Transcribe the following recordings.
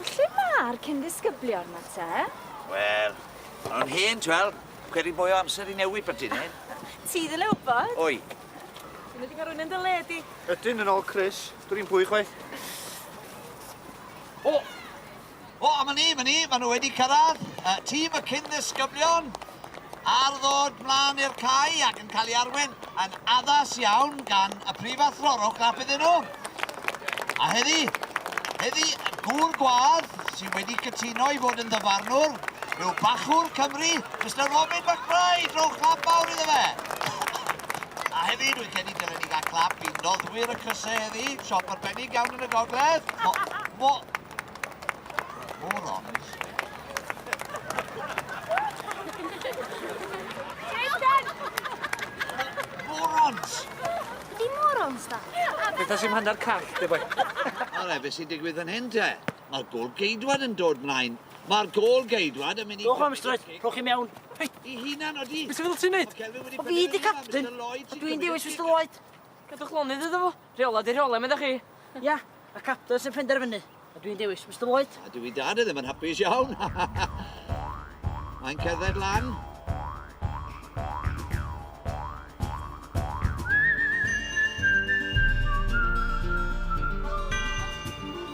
Lle mae'r cyn-ddisgyblion 'ma te? Wel, ma' nhw'n hen, twel. Ceri mwy o amser i newid byti, ne? Ti ddyle wybod. Oi. Dyn nhw wedi cael rhywun yn dy le di. Ydyn, yn ôl Chris. Dwn i'm pwy chwaith. O! O, a ma ni, ma ni, ma nhw wedi cyrraedd. Uh, tîm y cyn-ddisgyblion ar ddod mlaen i'r cae ac yn cael ei arwen yn addas iawn gan y prifathro. Rhowch clap iddyn nhw. A heddi, heddi, gŵr gwadd sydd wedi cytuno i fod yn ddyfarnwr yw bachwr Cymru, Mr Robin McBride. Rhowch clap mawr iddo fe. A hefyd, dwi'n credu dylen ni gael clap i noddwyr y crysau heddi, siop arbennig iawn yn y gogledd. Mo, mo, morons. Morons! Di morons da? Beth sy'n hanner call, di boi. O re, beth sy'n digwydd fan hyn te? Mae'r gôl geidwad yn dod mlaen. Mae'r gôl geidwad yn mynd i... Dowch o, Mr Lloyd, rhowch chi mewn. I hunan, odi. Beth sy'n feddwl ti'n neud? O fi di captain, a dwi'n dewis Mr Lloyd. Gadwch lonydd iddo fo. Rheola di rheola, meddach chi. Ia, a captain sy'n penderfynu. A dwi'n dewis Mr Lloyd. A dwi dad e ddim yn hapus iawn. Mae'n cerdded lan.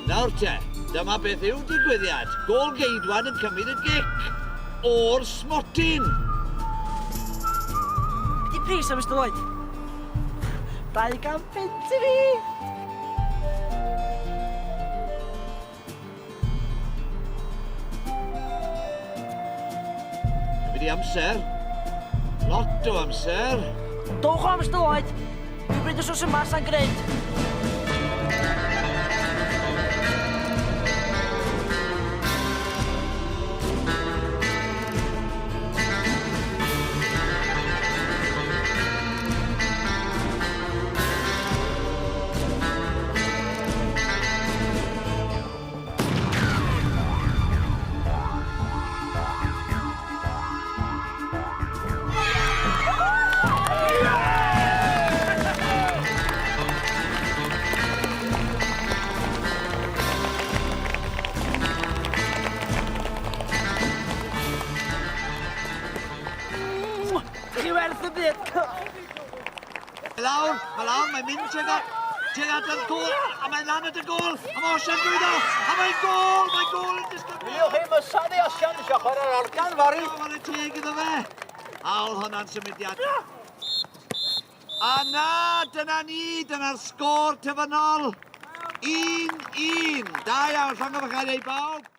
Nawr te, dyma beth yw digwyddiad. Gôl geidwad yn cymryd y gic o'r smotyn. Be di pris o, Mr Lloyd? 200 punt i fi! Cymryd i amser. Lot o amser. Dowch o, Mr Lloyd. Dwi'n bryd y sws yma sa'n gwneud. Chi werth y byd! Lawr, mae lawr, mae'n mynd tuag at, tuag at y gôl, a mae'n lan at y gôl, a mae Osian drwyddo, a mae'n gôl, mae'n gôl yn disgyblu. Diolch i Mysani Osian, eisiau chwarae'r organ fory. O, mae'n teg iddo fe. A oedd hwnna'n symudiad. A na, dyna ni, dyna'r sgôr terfynol. 1-1. Da iawn, llongyfarchiadau i bawb.